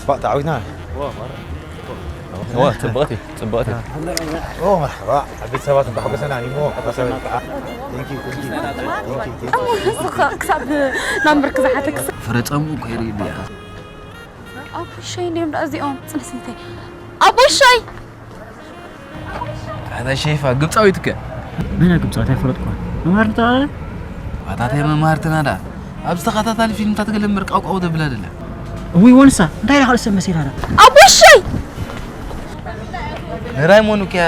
ባእ ተዓዊትና። እዋ፣ ጽብቕቲ፣ ጽብቕቲ። ኦ፣ መርሓባ። ዓበይቲ ሰባት እንኳዕ ሓጎሰና፣ ኒሞ፣ ሓጎሰና። Thank you, thank you, thank you, thank you. ንስኻ ክሳብ ናብ ምርክ ዝሓተክ። ፍረ ጸምኡ እኮ ይርኢ ድያ? ኣቦይ ሻይ እንድዮም ደኣ እዚኦም። ጽንስንተይ። ኣቦይ ሻይ! ኣታ ሸይፋ፣ ግብጻዊት ከ? መን ግብጻዊት? ኣይፈለጥኩ። መማርታ? ኣታ እንታይ መማርትና ደኣ? ኣብ ዝተኸታታሊ ፊልምታት ገለ እምበር ቃውቃው ተብል ኣደላ። እውይ፣ ወንሳ፣ እንታይ ኢኻ ካልእ ሰብ መሲላ ደኣ? ኣቦይ ሻይ! ንራይሞን እኮ እያ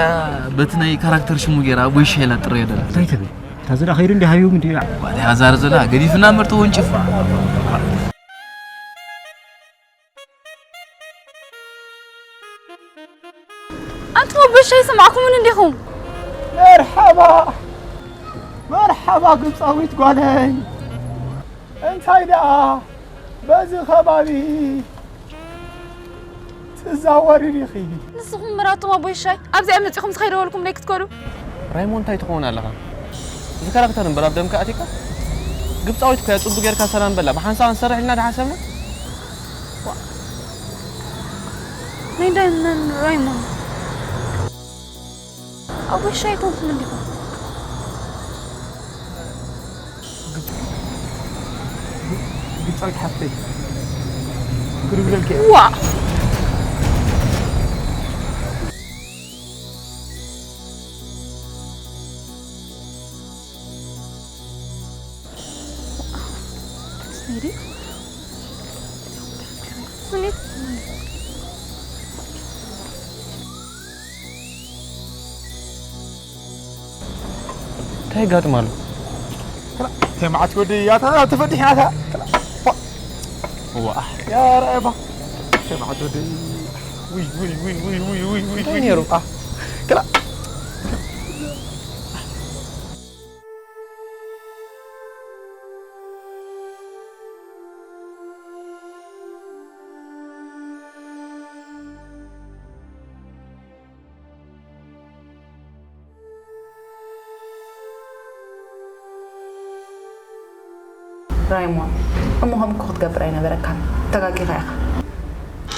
በቲ ናይ ካራክተር ሽሙ ገይራ ኣቦይ ሻይ ኢላ ትጥረዮ ደላ። እንታይ ትብል? እታ ዝዳ ከይዱ እንዲ ሃቢቡ ምንዲ? ዋዲ ሃዛር ዘላ፣ ገዲፍና እምበር ተወንጭፋ። ኣንቱም ኣቦይ ሻይ ሰማዕኩምን እንዲኹም? መርሓባ፣ መርሓባ ግብጻዊት ጓለይ። እንታይ ደኣ በዚ ከባቢ ትዛወሪ ዲኺ? ንስኹም ምራቱም ኣቦይ ሻይ ኣብዚኣ መጺኹም ዝኸይደወልኩም ለይ ክትከዱ? ራይሞን እንታይ ትኸውን ኣለኻ? እዚ ካራክተር እምበር ኣብ ደምካ ኣቲካ? ግብጻዊት እኮ እያ፣ ጽቡቅ ጌርካ ሰላም በላ። ብሓንሳብ ንሰርሕ ኢልና ድሓሰብና? ዋ። ናይ ዳይመን ራይሞን። ኣቦይ ሻይ ኣይኮንኩም እንዲኹም? ግብጻዊት ሓፍተይ። ክድብለልኪ እየ። ዋ። ስኒት። እንታይ የጋጥም ኣሎ? እንታይ መዓት ወዲ ያታ ተፈዲሕናታ። ዋ። ያ ረአባ። እንታይ መዓት ወዲ። ውይ፣ ውይ፣ ውይ። እንታይ ነይሩ? አ፣ ክላ። ራይሞን፣ እሞ ከምኡ እኮ ክትገብር ኣይነበረካን። ተጋጊኻ ኢኻ።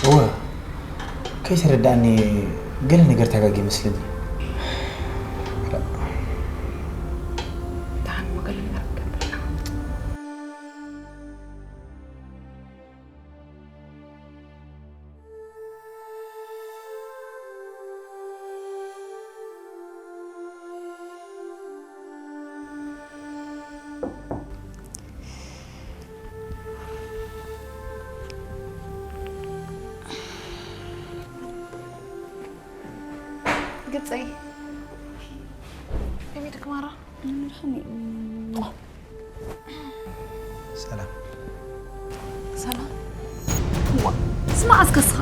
እወ፣ ከይተረዳእኒ ገለ ነገር ተጋጊ ይመስለኒ። ደሓን እሞ ገለ ነገር ክትገብር ኢና። ግብፀይ ከመይ ድክማራ? ሰላም። ሰላም። ዋ፣ ስማዕ እስከ እስኻ።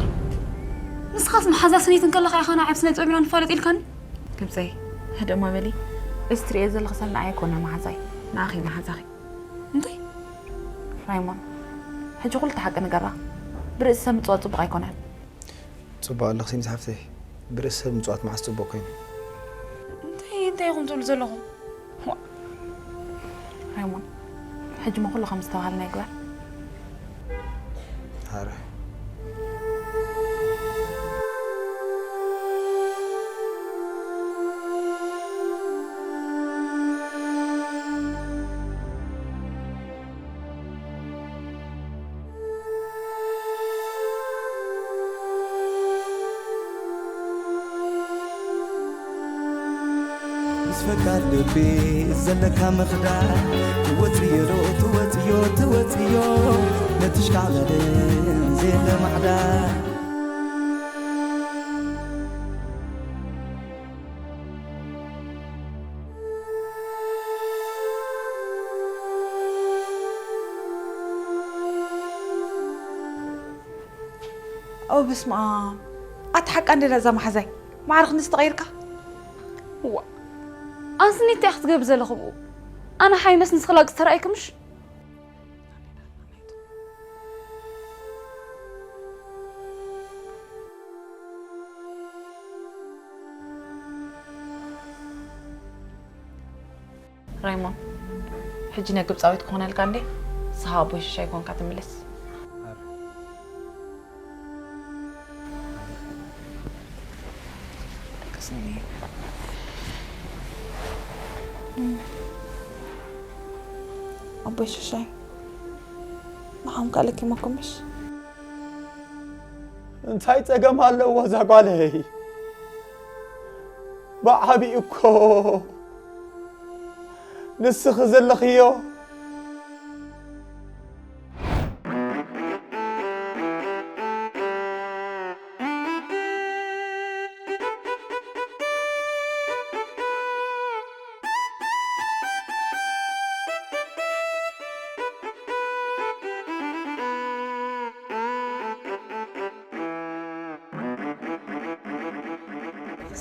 ንስኻስ መሓዛ ስኒት እንከለኻ ኢኻ ንዓብ ስነ ጥበብ ኢና ንፋለጥ ኢልካኒ? ግብፀይ፣ ህድእ እሞ በሊ። እዚ ትርእዮ ዘለኺ ሰብ ንዓይ ኣይኮነ መሓዛይ፣ ንኣኺ መሓዛኺ። እንታይ? ራይሞን፣ ሕጂ ኩሉ እቲ ሓቂ ንገራ። ብርእሲ ሰብ ምፅዋት ፅቡቕ ኣይኮነን። ጽቡቕ ኣለኺ ሲኒት ሓፍተይ። ብርእሲ ሰብ ምጽዋት መዓስ ጽቡቕ ኮይኑ? እንታይ፣ እንታይ ኢኹም ትብሉ ዘለኹም? ዋ። ራይሞን፣ ሕጂ እሞ ኩሉ ከም ዝተባህልና ይግበር። ኣረ። ምስ ፈቃር ልቢ ዘለካ ምኽዳር፣ ትወጽዮ ዶ ትወጽዮ፣ ትወጽዮ፣ ነቲ ሽካዕላልን ዘየለ ማዕዳ። ኦ፣ በስመ ኣብ። ኣታ ሓቃ እንደ እዛ መሓዛይ። ማዕረ ክንድዚ ተቐይርካ? እዋ። ኣንስኒ እንታይ ክትገብር ዘለኹ ብኡ? ኣነ ሓይመስ ንስኺ ላግጺ ተራእይክምሽ? ራይሞን፣ ሕጂ ናይ ግብጻዊት ክኾነልካ እንዴ? ንስኻ ኣቦይ ሽሻይ ኮንካ ትምለስ። ኣቦይ ሽሻይ ንዓም ካልክ ይመኩምሽ። እንታይ ጸገም ኣለዎ እዛ ጓለይ? ብዓቢኡ እኮ ንስኺ ዘለኽዮ።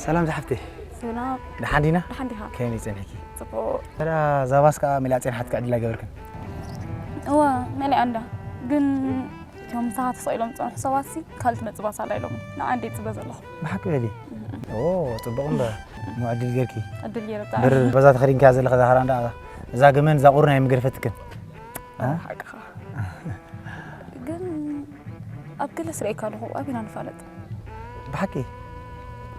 ሰላም ዝሓፍተይ። ሰላም። ደሓን ዲና? ደሓን ዲኻ? ከመይ ጸኒሕኪ? ጽቡቕ። ተራ ዛባስ ከኣ መሊኣ ጸኒሓት ክዕድላ ገበርክን? እወ፣ መሊኣ እንዳ። ግን እቶም ምሳኻ ተሰቒሎም ዝጸንሑ ሰባትሲ ካልእ ትመጽእ ባስ ኣላ ኢሎም። ንዓ እንደ ይጽበ ዘለኹ። ብሓቂ በሊ? ኦ፣ ጽቡቕ እምበር። እሞ ዕድል ጌርኪ። ዕድል ጌረ ብጣዕሚ። ብር በዛ ተኸዲንካያ ዘለኻ ዛህራ እንዳ እዛ ግመን እዛ ቁሪ ናይ ምገድፈትክን። እ? ሓቅኻ። ግን ኣብ ገለ ስርኤካ ኣለኹ፣ ኣቢና ንፋለጥ። ብሓቂ?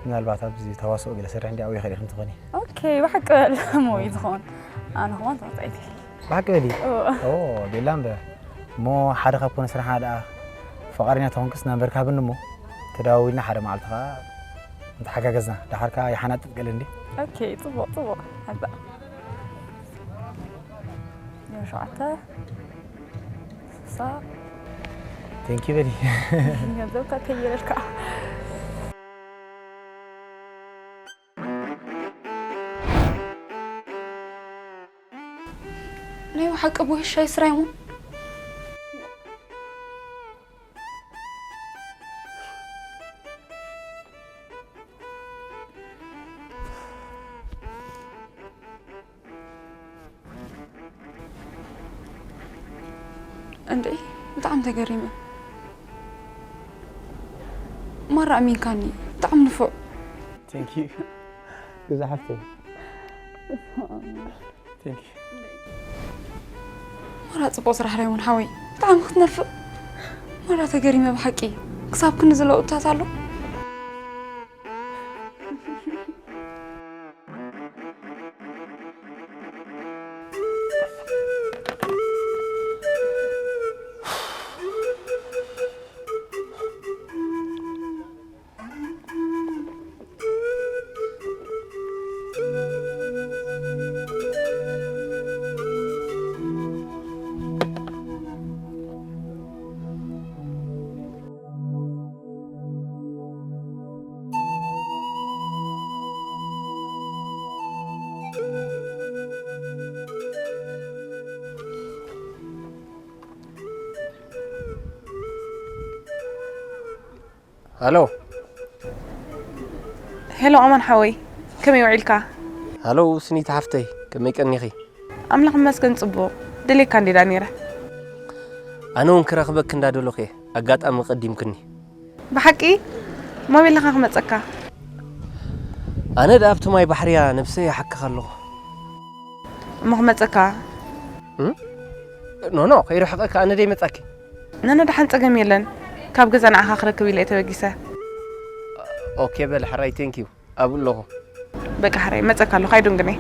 ምናልባት ኣብዚ ተዋስኦ ገለ ስርሕ እንዲ ኣብኡ ይኽእል ኢኹም ትኾኒ። ኦኬ፣ ብሓቂ በል። እሞ እዩ ዝኾን። ኣነ ኸማን ተዋሳኢት እየ። ብሓቂ በሊ? እዎ። ኦ፣ ቤላ እምበር። እሞ ሓደ ካብ ኮነ ስራሕና ደኣ ፍቓደኛ ተኾንክስ ናምበርካ ሃብኒ እሞ ተደዋዊልና ሓደ መዓልቲ ኸኣ እንተሓጋገዝና። ደሓር ከኣ ይሓናጥጥ ገለ እንዲ። ኦኬ፣ ጽቡቕ፣ ጽቡቕ። ኣዛ። ዜሮ ሸውዓተ፣ ስሳ። ቴንኪ በሊ። ገንዘብካ ከይረልካ። ናይ ብሓቂ ቦይ ሻይ ስራይ እሞ። እንዴ፣ ብጣዕሚ ተገሪመ። ማራ ኣሚንካኒ፣ ብጣዕሚ ንፉዕ። Thank you። ገዛ ሓፍተይ። Thank you። ማራ ጽቡቕ ስራሕ ራይሞን ሓወይ፣ ብጣዕሚ ክትነፍቕ። ማራ ተገሪመ ብሓቂ። ክሳብ ክንዲ ዘለዉ እታት ኣሎ። ሃሎ። ሄሎ ኣማን ሓወይ፣ ከመይ ውዒልካ? ሃሎ ስኒት ሓፍተይ፣ ከመይ ቀኒኺ? ኣምላኽ ይመስገን ጽቡቕ። ደልየካ እንዲዳ ነይረ። ኣነ እውን ክረኽበኪ እንዳደለኹ እየ፣ ኣጋጣሚ ቀዲምክኒ። ብሓቂ? መበይ ኣለኻ ክመጸካ? ኣነ ደኣ ኣብቲ ማይ ባሕርያ ነብሰይ ይሓክኽ ኣለኹ። እሞ ክመጸካ? እም? ኖ፣ ኖ፣ ከይርሕቐካ ኣነ ደይ መጻኪ። ኖ፣ ኖ፣ ደሓን ጸገም የለን። ካብ ገዛ ንዓኻ ክረክብ ኢለ እየ ተበጊሰ። ኦኬ፣ በል፣ ሕራይ፣ ቴንክ ዩ። ኣብኡ ኣለኹ። በቃ፣ ሕራይ፣ መጸካ ኣለኹ፣ ኣይዶንግነይ።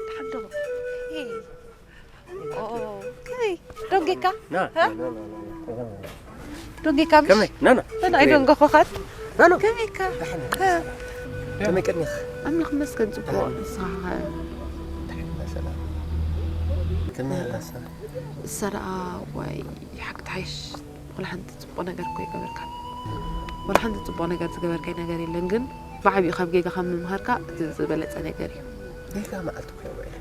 ደሓን ዶ? ሄይ። ኦ፣ ከመይ? ደንጊካ? ና፣ ሃ? ና፣ ና፣ ና፣ ና። ዶንጌካ ምሽ? ከመይ? ና፣ ና። ና፣ ና፣ ኣይደንገኹኻን። ና፣ ና። ከመይካ? ደሓን እየ። ከ- ከመይ ቀኒኻ? ኣምላኽ ይመስገን፣ ጽቡቕ። ደሓን። ንስኻ ኸ? ደሓን፣ ሰላም። ከመይ ኣላ ሰላም? እሳ ደኣ፣ ዋይ፣ ሓቂ ትሓይሽ። ወላ ሓንቲ ጽቡቕ ነገር እኮ ኣይገበርካን። ወላ ሓንቲ ጽቡቕ ነገር ዝገበርካይ ነገር የለን፣ ግን ብዓቢኡ ካብ ጌጋኻ ምምሃርካ እቲ ዝበለጸ ነገር እዩ። ጌጋ መዓልቲ እኮ እየ ውዒለ።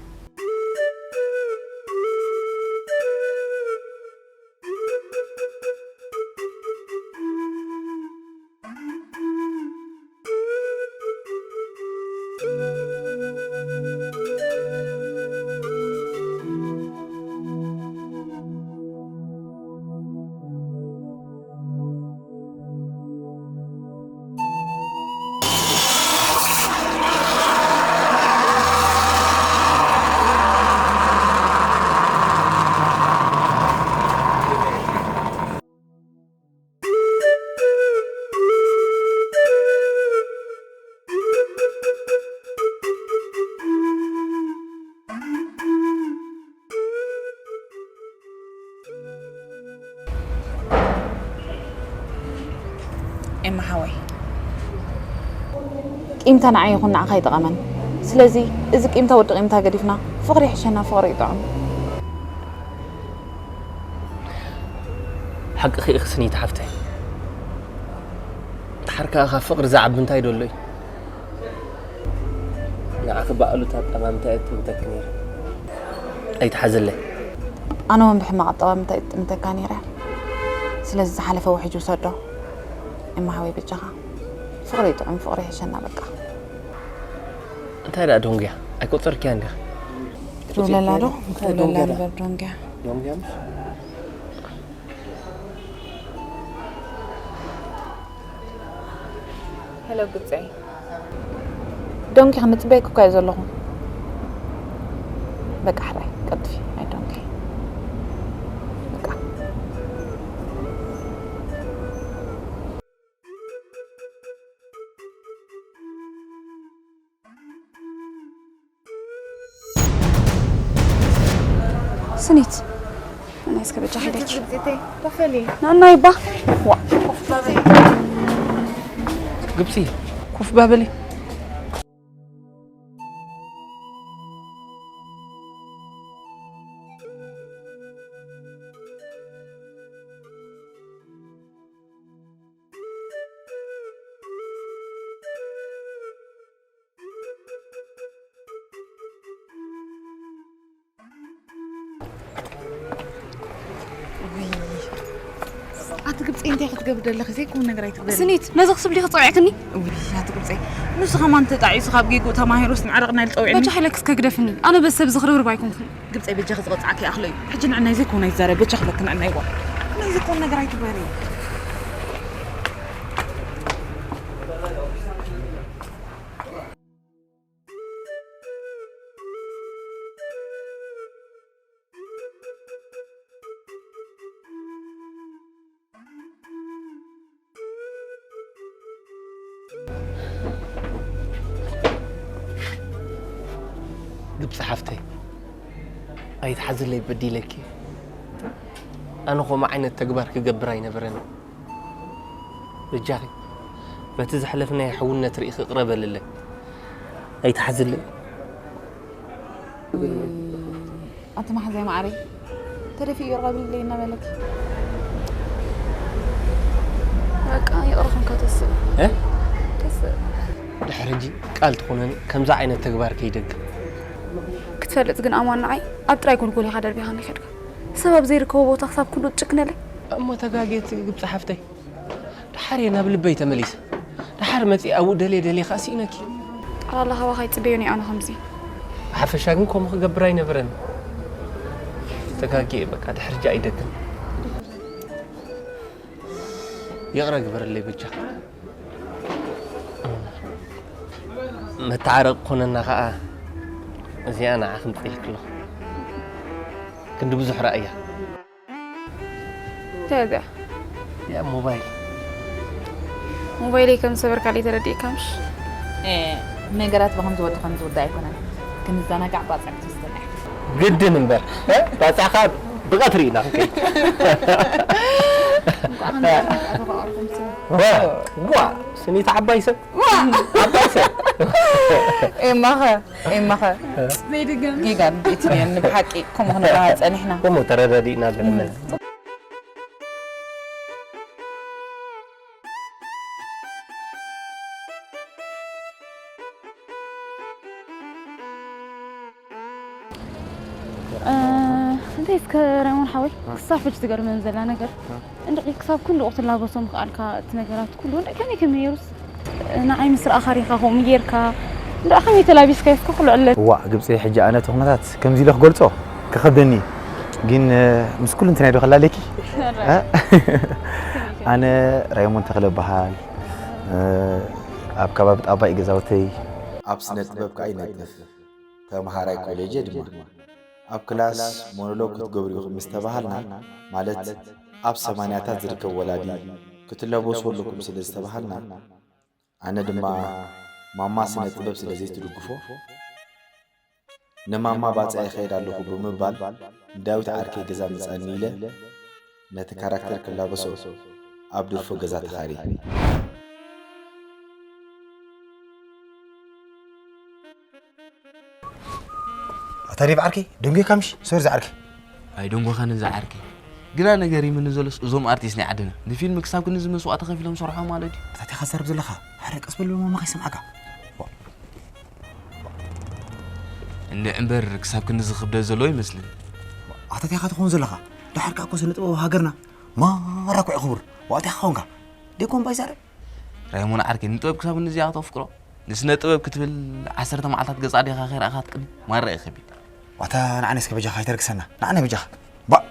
ኤማ ሓወይ፣ ቂምታ ንዓይ ይኹን ንዓኻ ኣይጠቐመን። ስለዚ እዚ ቂምታ ወዲ ቂምታ ገዲፍና ፍቕሪ ይሕሸና፣ ፍቕሪ ይጥዕም። ሓቅኺ ኢኺ ስኒት ሓፍተይ። ደሓር ከኣ ካብ ፍቕሪ ዝዓቢ እንታይ ደሎ እዩ? ንዓኺ ብኣሉታ ኣጠማምታ እየ እጥምተኪ ነይረ። ኣይትሓዘለይ። ኣነ እውን ብሕማቕ ኣጠማምታ እየ እጥምተካ ነይረ። ስለዚ ዝሓለፈ ውሕጅ ውሰዶ። ኤማ ሓወይ በጃኻ። ፍቕሪ ይጥዕም፣ ፍቕሪ ይሕሸና በቃ። እንታይ ደኣ ዶንግያ? ኣይቆጸርክያን ዲኻ? ክትውለላ ዶ? እንታይ ክትውለላ ዶንግያ ደኣ? ንበር ዶንግያ። ዶንግያ ምሽ? ሄሎ ግብፀይ። ዶንኪ ክንፅበየኪ እኮ እየ ዘለኹ። በቃ ሕራይ ቀጥፊ። ኣይ ዶንኪ በቃ። ስኒት፣ ናይ እስከ በጃ ሄደች። ግብፂተይ፣ ኮፈሊ። ናና ይባ። ዋ። ግብፂ፣ ኮፍ ባበሊ። ኣቲ ግብፀይ እንታይ ክትገብሪ ደለኺ? ዘይኮን ነገር ኣይትግበሪ። ስኒት፣ ነዚ ክስብ ዲኺ ፀዊዕክኒ? ውይ ኣቲ ግብፀይ፣ ንሱ ከማን ተጣዒሱ ካብ ጌግኡ ተማሂሩስ ንዕረቕ ናይ ዝፀውዕኒ። በጃ ሓይለክ እስከ ግደፍኒ። ኣነ በዚ ሰብ ዝኽርብርብ ኣይኮንኩን። ግብፀይ በጃኺ ዝቐፅዓኪ ይኣኽሎ እዩ። ሕጂ ንዕናይ ዘይኮን ኣይዛረብ። በጃኺ በክ ንዕናይ ዋ። ናይ ዘይኮን ነገር ኣይትግበሪ። ግብፂ ሓፍተይ፣ ኣይትሓዝለይ፣ በዲለኪ። ኣነ ከምኡ ዓይነት ተግባር ክገብር ኣይነበረን። በጃኺ፣ በቲ ዘሕለፍናዮ ሕውነት ርኢኺ ይቕረ በልለይ። ኣይትሓዝለይ። ኣቲ መሓዛይ መዓረይ፣ ተደፊኡ ይቕረ በልለይ እናበለኪ። በቃ ይቕረ ኮንካ ተስእ። እ? ተስእ። ድሕሪ ሕጂ ቃል ትኹነን ከምዚ ዓይነት ተግባር ከይደግም። ክትፈልጥ ግን ኣማን ንዓይ ኣብ ጥራይ ጎልጎል ኢኻ ደርቢኻኒ ከድካ። ሰብ ኣብ ዘይርከቦ ቦታ ክሳብ ክንዱ ትጭክነለይ። እሞ ተጋግየት ግብፂ ሓፍተይ። ደሓር እየ ናብ ልበይ ተመሊሰ። ደሓር መፂአ ኣብኡ ደልየ ደልየ ከዓ ስኢነኪ። ቃል ኣላህ ካባኻ ይፅበዮ እየ ኣነ ከምዚ። ብሓፈሻ ግን ከምኡ ክገብር ኣይነበረን። ተጋግየ በቃ፣ ድሕሪ ሕጂ ኣይደግም። ይቕረ ግበረለይ በጃ። መተዓረቂ ኮነና ከዓ እዚኣ ንዓኺ ምፅኢልኪ ኣለኹ። ክንዲ ብዙሕ ረኣያ። እንታይ እያ እዚኣ? ያ ሞባይል። ሞባይለይ ከም ዝሰበርካለይ ተረዲእካ ምሽ? ኤ፣ ነገራት ብኸምዚ ወዲ ከም ዝውዳእ ኣይኮነን። ክንዘናጋዕ ባፅዕ ክትወስደና ኢኻ። ግድን እምበር፣ እ? ባፅዕኻ ብቐትሪ ኢና ክንከይድ። ዋ፣ ዋ፣ ስኒት ዓባይ ሰብ። ዓባይ ሰብ። ኤማኸ፣ ኤማኸ። ዘይድገም። ጌጋ ቤትንየን ብሓቂ ከምኡ ክንበሃል ጸኒሕና። ከምኡ ተረዳዲእና ገለና። እ፣ እንታይ እስከ ራይሞን ሓወይ፣ ክሳብ ሕጂ ትገርመን ዘላ ነገር፣ እንድዒ ክሳብ ክንድኡ ክትላበሶ ምኽኣልካ እቲ ነገራት ኩሉ፣ እንድዒ ከመይ ከመይ ነይሩስ? ንዓይ ምስ ረኣኻ ሪኻ ከምኡ ጌርካ፣ እንድዒ ከመይ ተላቢስካዮ እስከ ኩሉ ዕለት? እዋእ፣ ግብፂ፣ ሕጂ ኣነ እቲ ኩነታት ከምዚ ኢለ ክገልፆ ክኸብደኒ እዩ። ግን፣ እ፣ ምስ ኩሉ እንትናይ ዶ ከላለኪ? እ? ኣነ ራይሞን ተኽለ እበሃል። እ፣ ኣብ ከባቢ ጣባ እዩ ገዛውተይ። ኣብ ስነ ጥበብ ከኣ ይነጥፍ። ተምሃራይ ኮሌጅ ድማ። ኣብ ክላስ ሞኖሎግ ክትገብሩ ኢኹም ምስ ተባሃልና፣ ማለት ኣብ ሰማንያታት ዝርከብ ወላዲ ክትለበሱ ኣለኩም ስለ ዝተባሃልና፣ ኣነ ድማ ማማ ስነ ጥበብ ስለ ዘይትድግፎ፣ ንማማ ባጽዕ ይኸይድ ኣለኹ ብምባል፣ ንዳዊት ዓርከይ ገዛ ምጻኒ ኢለ፣ ነቲ ካራክተር ክላበሶ ኣብ ድርፎ ገዛ ተኻርየ። ኣታ ዴቭ ዓርከይ፣ ደንጒኻ ምሽ? ሶሪ ዝዓርከይ። ኣይደንጎኻን ዝዓርከይ። ግና ነገር ይምኒ ዘሎስ እዞም ኣርቲስት ናይ ዓድና ንፊልም ክሳብ ክንዚ መስዋእቲ ከፊሎም ሰርሖ ማለት እዩ። ኣታ ቴኻ ትዛረብ ዘለኻ? ሓደ ቀስ በል ማማ ከይሰምዓካ። ዋ። እንድዒ እምበር ክሳብ ክንዚ ክብደት ዘለዎ ይመስልን። ኣታ ቴኻ ትኸውን ዘለኻ? ደሓር ከኣ እኮ ስነ ጥበብ ሃገርና ማራ እኮ እዩ ክቡር። ዋ፣ ቴኻ ኾንካ። ደይኮን ባይ ዛረብ? ራይሞን ዓርከይ፣ ንጥበብ ክሳብ ክንዚ እያ ክተፍቅሮ? ንስነ ጥበብ ክትብል ዓሰርተ መዓልታት ገጻ ዲኻ ከይረኣኻ ትቅኒ? ማራ እዩ ከቢድ። ዋታ ንዓነ እስከ በጃኻ ኣይተርክሰና። ንዓነ በጃኻ። ባእ!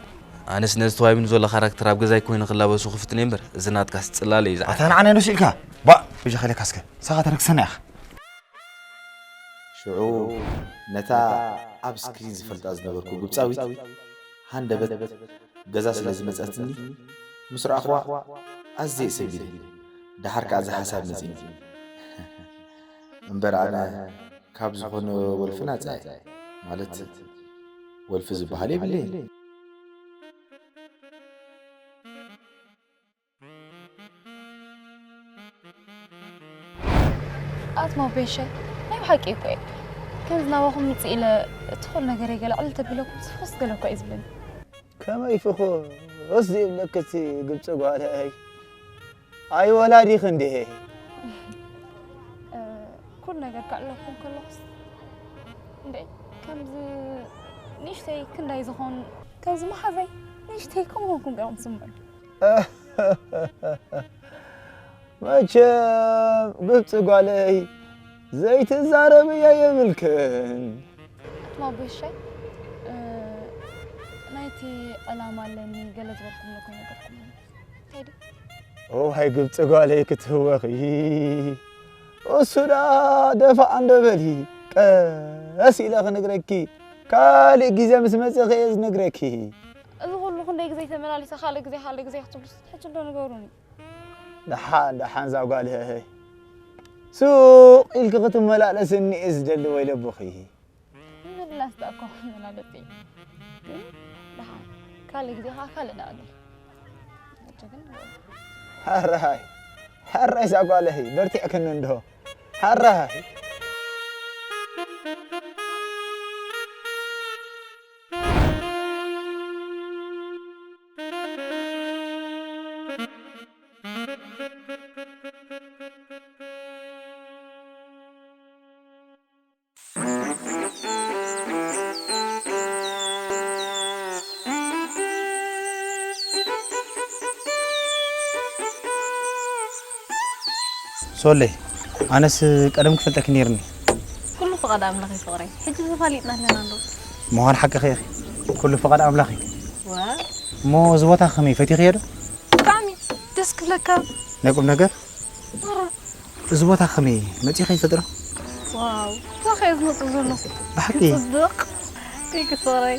ኣነስ ነዚ ተዋሂቡኒ ዘሎ ካራክተር ኣብ ገዛይ ኮይነ ክላበሶ ክፍትን እየ እምበር፣ እዚ ናትካስ ጽላለ እዩ ዝዓርከይ። ኣታ ንዓነ ንሱ ኢልካ? ባእ! በጃኻ ኢለካ እስከ። ንስኻ ተርክሰና ኢኻ። ሽዑ ነታ ኣብ ስክሪን ዝፈልጣ ዝነበርኩ ግብጻዊት ሃንደበት ገዛ ስለ ዝመጸትኒ፣ ምስ ረኣኽዋ ኣዝየ እሰቢደ። ደሓር ከኣ እዚ ሓሳብ መጺኒ። እምበር ኣነ ካብ ዝኾነ ወልፊ ናጻ እየ። ማለት፣ ወልፊ ዝበሃል የብለይን። ኣትማ ቤሸይ፣ ናይ ብሓቂ እኮ እየ። ከምዚ ናባኹም ምጽእ ኢለ እቲ ኩሉ ነገር የገለ ዕልል ተቢለኩም ፍኹስ ገለ እኮ እዩ ዝብለኒ። ከመይ ፍኹስ ዝብለኪ እቲ ግብጺ ጓለይ? ኣይ ወላዲኺ እንዲሄ። እ፣ ኩሉ ነገር ከዕልለኩም ከለኹስ፣ እንዴ፣ ከምዚ ንእሽተይ ክንዳይ ዝኾን፣ ከምዚ መሓዛይ ንእሽተይ ከምኡ ኮንኩም ገይሮም ዝስምዑኒ። መቸም ግብጺ ጓለይ ዘይትዛረብያ የብልክን። ኣትማ ቦይሻይ፣ እ፣ ናይቲ ዕላማ ኣለኒ ገለ ዝበልኩምኒ እኮ ኣይነገርኩምኒ። እንታይ ድዩ? እዋይ ግብጺ ጓለይ ክትህወኺ። እሱ ደኣ ደፋእ እንዶ በሊ፣ ቀስ ኢለ ክነግረኪ፣ ካልእ ግዜ ምስ መጺኺ እየ ዝነግረኪ። እዚ ኩሉ ክንደይ ግዜ ተመላሊሰ ካልእ ግዜ፣ ካልእ ግዜ ክትብሉስ ሕጂ እንዶ ንገሩኒ። ደሓን፣ ደሓን እዛ ጓለይ። ሱቕ ኢልኪ ክትመላለስኒ እየ ዝደሊ ወይ ለቦኺ። ምምላስ ደኣ እኮ መላለጢ እዩ። ግን ደሓን ካልእ ግዜ ኸዓ ካልእ ደኣ ገለ። ሕጂ ግን ሕራይ፣ ሕራይ እዛ ጓለይ፣ በርቲዕክኒ እንዶ። ሕራይ። ሶለይ፣ ኣነስ ቀደም ክፈልጠኪ ነይርኒ። ኩሉ ፍቓድ ኣምላኽ እዩ ፍቕረይ። ሕጂ ተፋሊጥና ኣለና እንዶ። ምዃን ሓቅኺ ኢኺ። ኩሉ ፍቓድ ኣምላኽ እዩ። ዋ። እሞ እዚ ቦታ ከመይ ፈቲኽዮ ዶ? ብጣዕሚ ደስ ክብለካ። ናይ ቁም ነገር? ኧረ። እዚ ቦታ ከመይ መጺእኺ ትፈልጢ ዶ? ዋው፣ እንታይ ከ ዝመጽእ ዘሎ? ብሓቂ? ጽብቕ። ቴንክስ ፍቕረይ።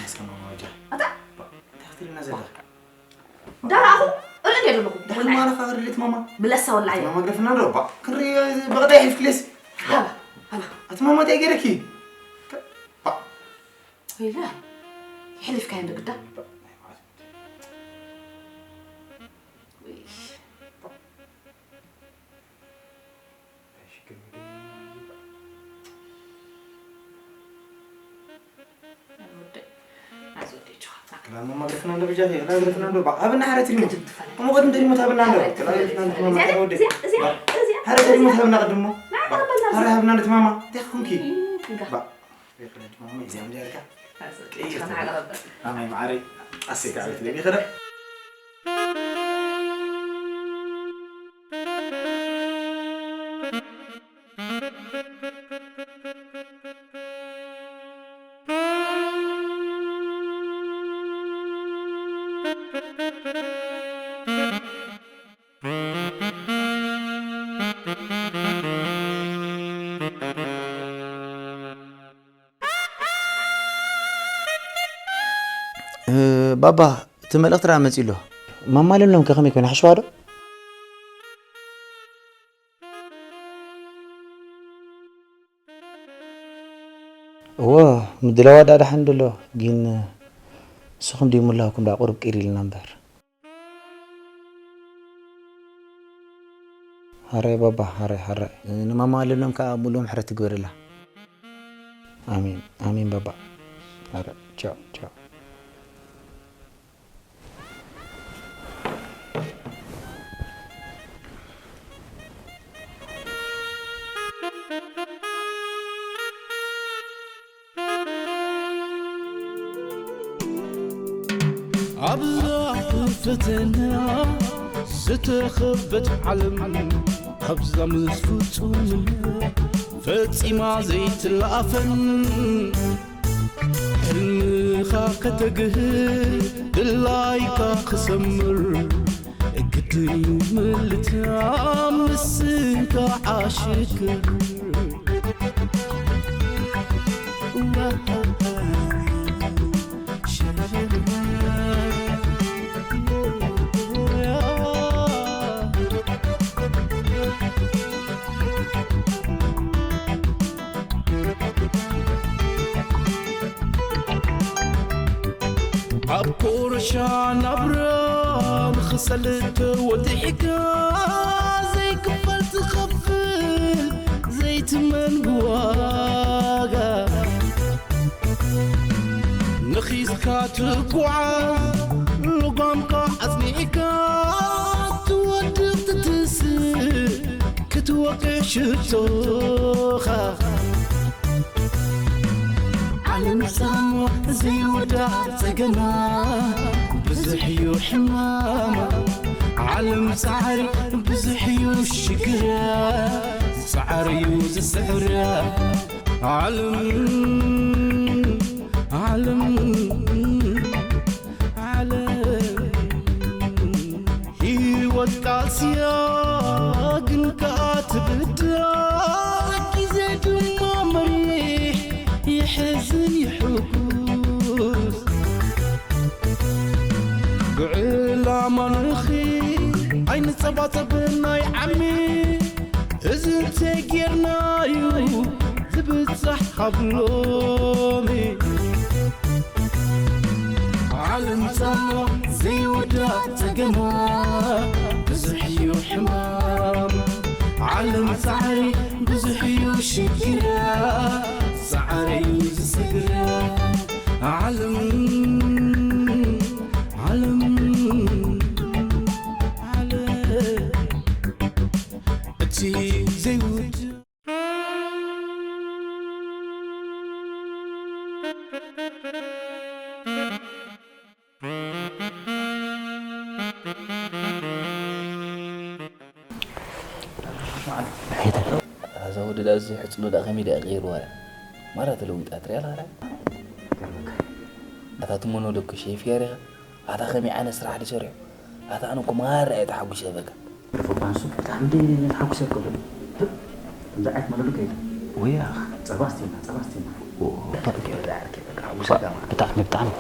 እስከ ማማ ወጃ። ኣታ? እንታይ ክትብልና ዘለኻ? ዳራኹ እርኢ እንደ ዘለኹ። ደሓን ማለኻ ክርድት ማማ። ብለሳ ወላሂ። ማማ ግደፍና ዶ? ባ፣ ክንርኢ ብቐዳይ ይሕልፍ ክሌስ። ሃባ፣ ሃባ። ኣቲ ማማ እንታይ ገይረኪ? ባ። ወይላ፣ ይሕልፍካ እንደ ግዳ። ክላን ማማ ግደፍና እንዶ ብጃ፣ ክላን ግደፍና እንዶ። ባ፣ ሃብና ሓረት ሪሞት። እሞ ቅድም ሪሞት ሃብና እንዶ። ክላን ግደፍና እንዶ ማማ ወደ። ሓረት ሪሞት ሃብና ቅድሞ። ሓረ ሃብና እንዶ ማማ። እንታይ ኮንኪ? ባ፣ ማማ እዚኣ እንደ ያልካ። ማማ ማዕረይ። ኣሰይ፣ ከዓበት ለሚ ኸደ። እ፣ ባባ፣ እቲ መልእኽቲ ደኣ መጺኡ ኣሎ። ማማ ለምለም ከ ከመይ ኮይና? ሓሽዋ ዶ? እወ፣ ምድላዋ ደኣ ደሓን ደሎ፣ ግን ንስኹም ድዩ ምህላውኩም ደኣ ቁሩብ ቅር ኢልና እምበር። ሃራይ ባባ፣ ሃራይ፣ ሃራይ። ንማማ ለምለም ከኣ ሙሉእ ምሕረት ትግበረላ። ኣሜን፣ ኣሜን ባባ። ሃራይ፣ ቻው፣ ቻው። ኣብዛ ፈተና ዝተኸበት ዓለም፣ ኣብዛ ምስ ፍጹም ፈጺማ ዘይትለኣፈን፣ ሕልምኻ ከተግህ ድላይካ ክሰምር፣ ግድን ምልታ ምስንካ ዓሽክር። ኣብ ኮረሻ ናብራ ንኽሰል ተወዲሕካ፣ ዘይክፈል ትኸፍል ዘይትመን ብዋጋ። ነኺስካ ትጓዓዝ፣ ልጓምካ ኣጽኒዕካ፣ ትወድቕ ትትስእ፣ ክትወቅዕ ሽቶኻ። ዓለም ጻሞ ዘይውዳእ ጸገማ፣ ብዙሕ እዩ ሕማማ። ዓለም ጻዕሪ ብዙሕ እዩ ሽግራ፣ ጻዕሪ እዩ ዝስዕራ። ዓለም፣ ዓለም፣ ዓለም ህይወት ቃልስያ ግን ከኣ ትብዳ፣ ግዜ ድማ መሪሕ ይሕዝን ይሕጉስ። ብዕላማ ንኺ ኣይንጸባጸብ ናይ ዓሚ፣ እዚ እንተጌርናዩ ዝብጻሕ ካብ ሎሚ። ዓለም ጻማ ዘይውዳእ ጸገማ፣ ብዙሕ እዩ ሕማም። ዓለም ጻዕሪ ብዙሕ እዩ ሽግራ፣ ጻዕሪ እዩ ዝስግራ። ዓለም፣ ዓለም፣ ዓለም እቲ ዘይውድ እዛ ወዲ ደኣ እዚ ሕጽኑ ደኣ ከመይ ደኣ ቀይርዋ እያ? ማራ ተለዊጣ ትሪኣ ኣላ። ኣታ ትመኖ ደኮ ሸይፍ እያ ሪኻ? ኣታ ከመይ ዓይነት ስራሕ ድዩ ሰሪሑ? ኣታ ኣነ እኮ ማራ እየ ተሓጒሰ በቃ። ርፎ ባንሱ ብጣዕሚ ደይ ተሓጒሰ እኮ ዶ። ከምዚ ዓይነት መለሉ ከይዱ። ወይ ኣኽ። ጸባ ኣስቲና፣ ጸባ ኣስቲና። ኦ፣ ኦኬ። ዳዕርኬ በቃ። ብጣዕሚ፣ ብጣዕሚ።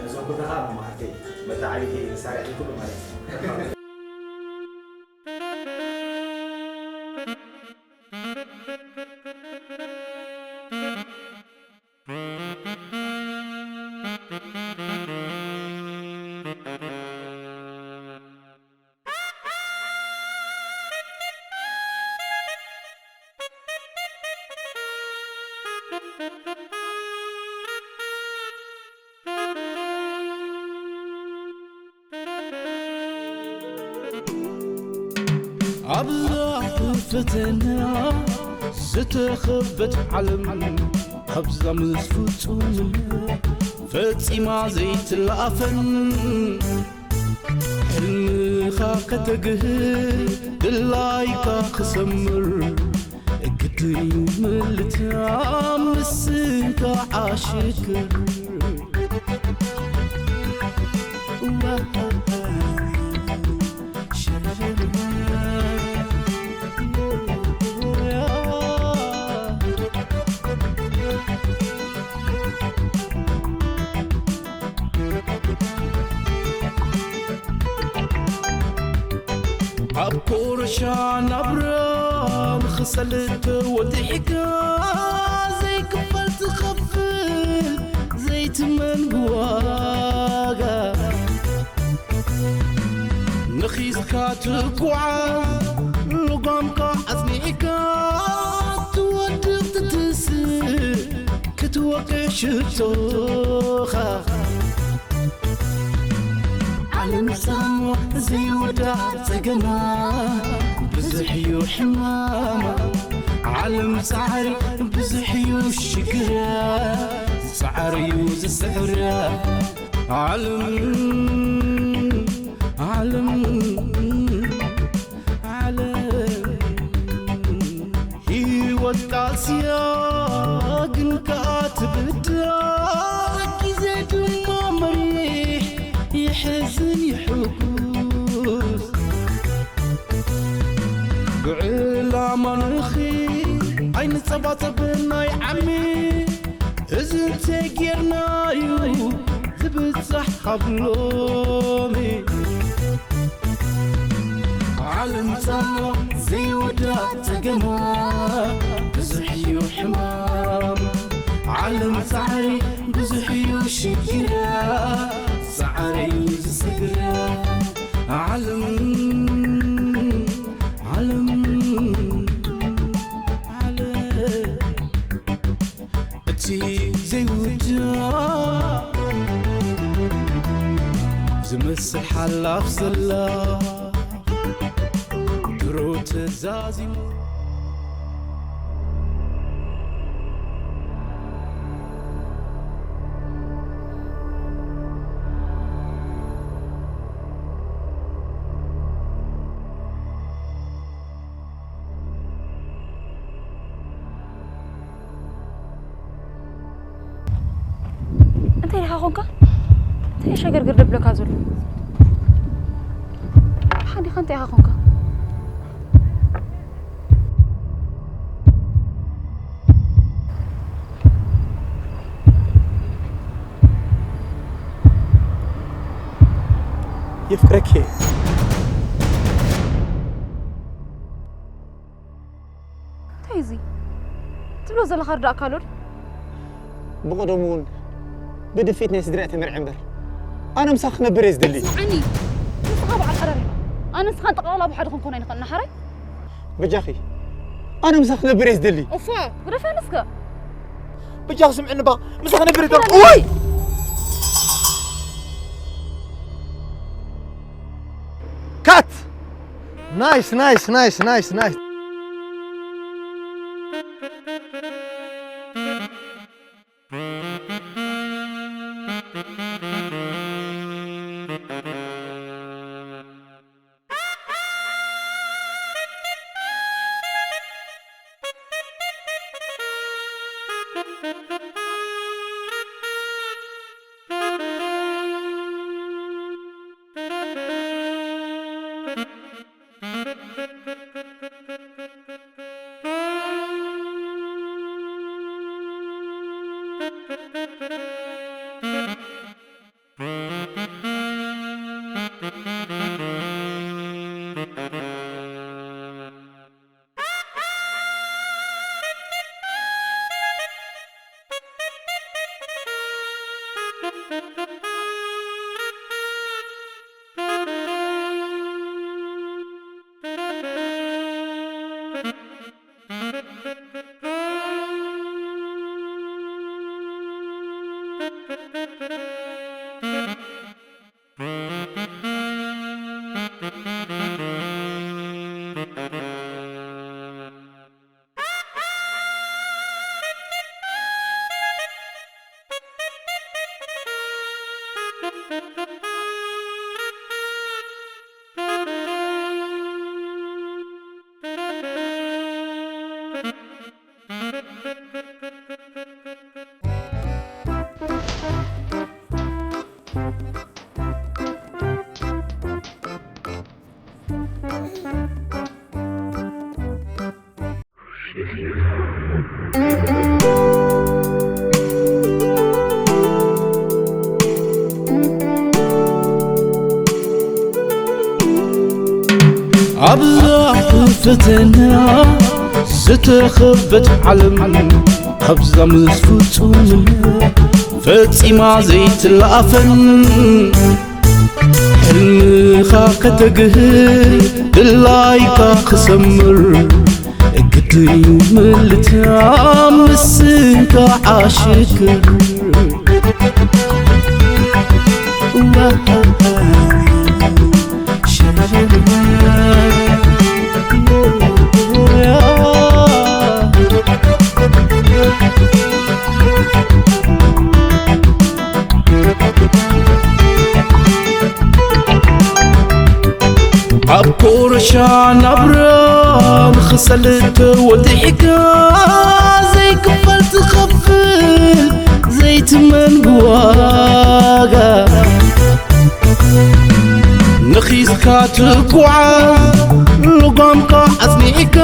እዞም ኩሉ ከዓ መማህርተይ፣ መተዓቢተይ፣ መሳርሕተይ ኩሉ ማለት እዩ። ኣብዛ ብፈተና ዝተኸበት ዓለም፣ ኣብዛ ምስ ፍጹም ፈጺማ ዘይትላፈን፣ ሕልምኻ ከተግህ ድላይካ ክሰምር፣ ግድን እዩ ምልታ ምስንካ ዓሽክር። ኣብ ኮረሻ ናብራ ንኽሰልጥ ወዲሕካ፣ ዘይክፈል ትኸፍል ዘይትመን ብዋጋ፣ ነኺስካ ትጓዓዝ ልጓምካ ኣጽኒዕካ፣ ትወድቕ ትትስእ ክትወቅዕ ሽቶኻ። ዓለም ጻማ ዘይወዳ ጸገማ፣ ብዙሕ እዩ ሕማማ። ዓለም ጻዕሪ ብዙሕ እዩ ሽግራ፣ ጻዕሪ እዩ ዝስዕራ። ዓለም፣ ዓለም፣ ዓለም፣ ህይወት ቃልስያ ግን ከኣ ትብዳ፣ ግዜ ድማ መሪሕ ይሕዝን ይሕጉስ። ብዕላማ ንኺ ኣይንጸባጸብ ናይ ዓሚ፣ እዚ እንተጌርናዩ ዝብጻሕ ካብ ሎሚ። ዓለም ጻማ ዘይወዳ ጸገማ፣ ብዙሕ እዩ ሕማም። ዓለም ጻዕሪ ብዙሕ እዩ ሽግራ፣ ጻዕሪ እዩ ዝስግራ። ዓለም፣ ዓለም፣ ዓለም። እቲ ዘይውዳእ ዝመስል ሓላፍ ዘላ ድሮ ተዛዚሙ። እንታይ ኢኻ ኮንካ? እንታይ ሸገርገር ደብለካ ዘሎ? ሓዲኻ እንታይ ኢኻ ኮንካ? የፍቅረኪ። እንታይ እዚ ትብሎ ዘለኻ? ርዳእካ ኣሎ ድዩ? ብቐደሙ እውን ብድፍኢት ናይ ስድራይ ተመርዐ እምበር፣ ኣነ ምሳኺ ክነብር እየ ዝደሊ። ስምዓኒ፣ ንስኻ በዓል ቀረር ኢኻ። ኣነ ንስኻን ጠቕላላ ብሓደ ክንኮን ኣይንኽእልን፣ ሓራይ? በጃኺ፣ ኣነ ምሳኺ ክነብር እየ ዝደሊ። እፎ፣ ግደፈኒ እስከ። በጃኺ ስምዕኒ እባ፣ ምሳኺ ክነብር እየ ዝደሊ። እዋይ! ካት! ናይስ፣ ናይስ፣ ናይስ፣ ናይስ፣ ናይስ። ኣብዛ ብፈተና ዝተኸበት ዓለም፣ ኣብዛ ምስ ፍጹም ፈጺማ ዘይትለኣፈን፣ ሕልምኻ ከተግህ ድላይካ ክሰምር፣ ግድን ምልታ ምስንካ ዓሽክር። ኣብ ኮረሻ ናብራ ንኽሰል ተወጢሕካ፣ ዘይክፈል ትኸፍል ዘይትመን ብዋጋ፣ ነኺስካ ትጓዓዝ ልጓምካ ኣጽኒዕካ፣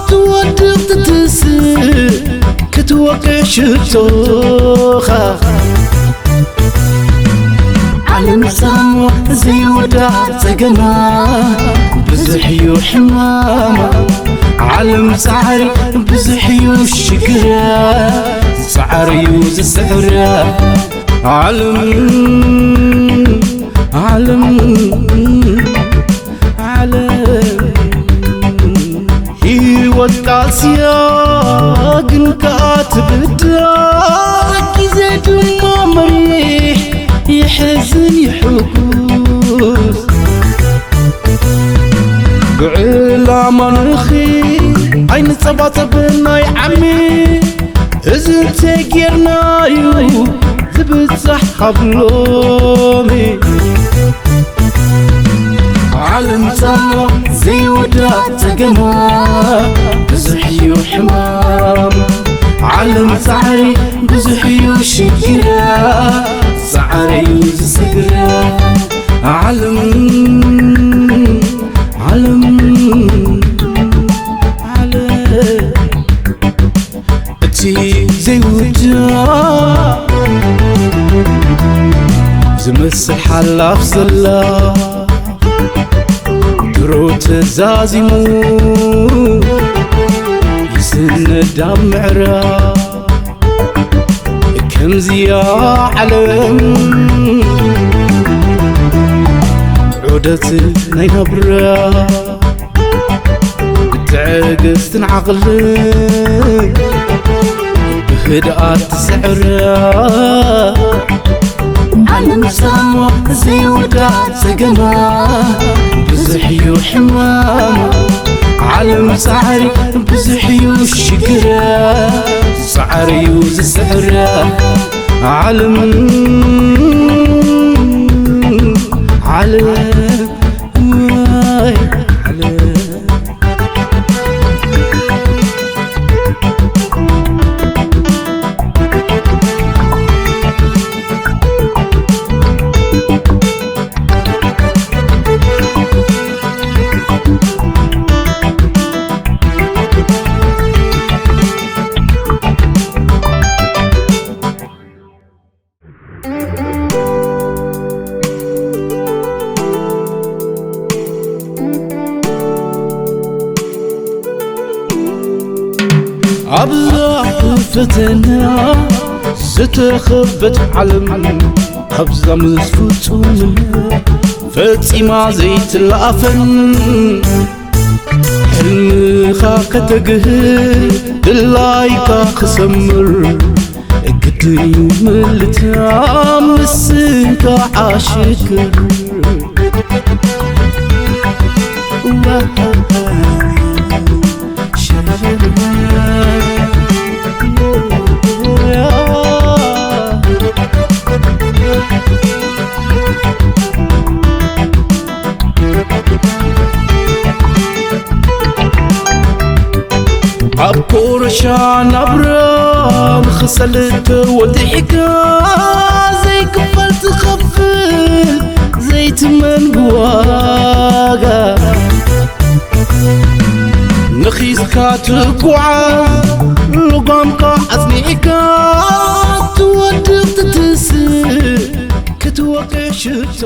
ትወድቕ ትትስእ ክትወቅዕ ሽቶኻ። ዓለም ሳሞ ዘይወዳ ጸገማ፣ ብዙሕ እዩ ሕማማ። ዓለም ጻዕሪ፣ ብዙሕ እዩ ሽግራ፣ ጻዕሪ እዩ ዝስዕራ። ዓለም፣ ዓለም፣ ዓለም፣ ህይወት ቃልስያ ግን ከኣ ትብዳ፣ ግዜ ድማ መሪሕ፣ ይሕዝን ይሕጉስ። ብዕላማ ንኺ ኣይንጸባጸብ ናይ ዓሚ፣ እዚ እንተጌርናዩ ዝብጻሕ ካብ ሎሚ። ዓለም ጻማ ዘይወዳ ጸገማ፣ ብዙሕ እዩ ሕማም። ዓለም ጻዕሪ ብዙሕ እዩ ሽግራ፣ ጻዕሪ እዩ ዝስግራ። ዓለም፣ ዓለም፣ ዓለም፣ እቲ ዘይውዳእ ዝመስል ሓላፍ ዘላ፣ ድሮ ተዛዚሙ ይስነድ ኣብ ምዕራብ። ከምዚያ ዓለም ዑደት ናይ ናብራ፣ ብትዕግስትን ዓቕልን ብህድኣት ትስዕራ። ዓለም ሳሞ ዘይወዳ ጸገማ፣ ብዙሕ እዩ ሕማማ። ዓለም ጻዕሪ፣ ብዙሕ እዩ ሽግራ፣ ጻዕሪ እዩ ዝስዕራ። ዓለም፣ ዓለም፣ ወይ ዓለም። ፈተና ዝተኸበት ዓለም ኣብዛ ምስ ፍጹም ፈጺማ ዘይትላፈን ሕልምኻ ከተግህ ድላይካ ክሰምር ግድን እዩ ምልታ ምስንካ ዓሽክር ኣብ ኮረሻ ናብራ ንኽሰልት ወዲሕካ ዘይክፈል ትኸፍል ዘይትመን ብዋጋ ንኺስካ ትጓዓ ልጓምካ ኣጽኒዕካ ትወድቕ ትትስእ ክትወቅዕ ሽቶ